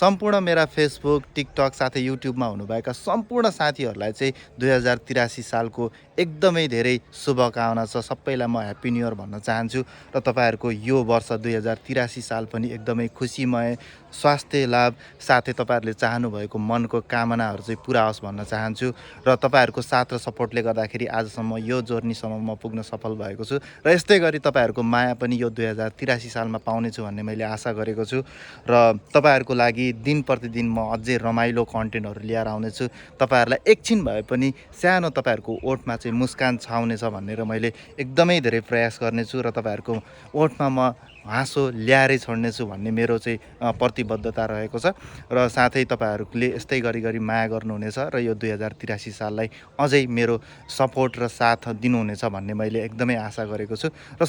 सम्पूर्ण मेरा Facebook TikTok साथै युट्युबमा हुनुभएका सम्पूर्ण साथीहरूलाई चाहिँ 2083 सालको एकदमै धेरै शुभकामना छ। सबैलाई म ह्याप्पी न्यू इयर भन्न चाहन्छु र तपाईँहरूको यो वर्ष 2083 साल पनि एकदमै खुसीमय, स्वास्थ्य लाभ साथै तपाईँहरूले चाहनुभएको मनको कामनाहरू चाहिँ पुरा होस् भन्न चाहन्छु र तपाईँहरूको साथ र सपोर्टले गर्दाखेरि आजसम्म यो जर्नीसम्म म पुग्न सफल भएको छु र यस्तै गरी तपाईँहरूको माया पनि यो 2083 सालमा पाउनेछु भन्ने मैले आशा गरेको छु र तपाईँहरूको लागि दिन प्रतिदिन म अझै रमाइलो कन्टेन्टहरू लिएर आउनेछु। तपाईँहरूलाई एकछिन भए पनि सानो तपाईँहरूको ओठमा चाहिँ मुस्कान छाउनेछ भनेर मैले एकदमै धेरै प्रयास गर्नेछु र तपाईँहरूको ओठमा म हाँसो ल्याएरै छोड्नेछु भन्ने मेरो चाहिँ प्रतिबद्धता रहेको छ र साथै तपाईँहरूले यस्तै गरी माया गर्नुहुनेछ र यो 2083 साललाई अझै मेरो सपोर्ट र साथ दिनुहुनेछ भन्ने मैले एकदमै आशा गरेको छु र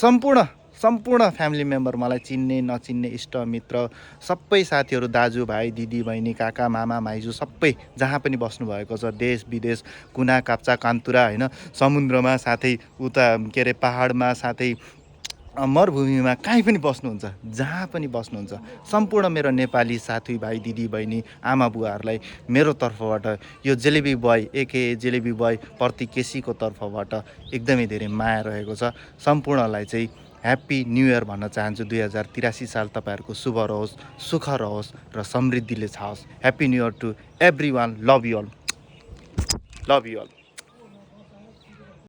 सम्पूर्ण फ्यामिली मेम्बर, मलाई चिन्ने नचिन्ने इष्टमित्र सबै साथीहरू, दाजुभाइ दिदी बहिनी काका मामा माइजू सबै जहाँ पनि बस्नुभएको छ, देश विदेश कुना काप्चा कान्तुरा होइन, समुद्रमा साथै उता के अरे पहाडमा साथै मरुभूमिमा कहीँ पनि बस्नुहुन्छ, जहाँ पनि बस्नुहुन्छ सम्पूर्ण मेरो नेपाली साथीभाइ दिदी बहिनी आमा बुवाहरूलाई मेरो तर्फबाट यो jalebi boy AK jalebi boy प्रति केसीको तर्फबाट एकदमै धेरै माया रहेको छ। सम्पूर्णलाई चाहिँ ह्याप्पी न्यू इयर भन्न चाहन्छु। 2083 साल तपाईँहरूको शुभ रहोस्, सुख रहोस् र समृद्धिले छाओस्। Happy new year to everyone. Love you all.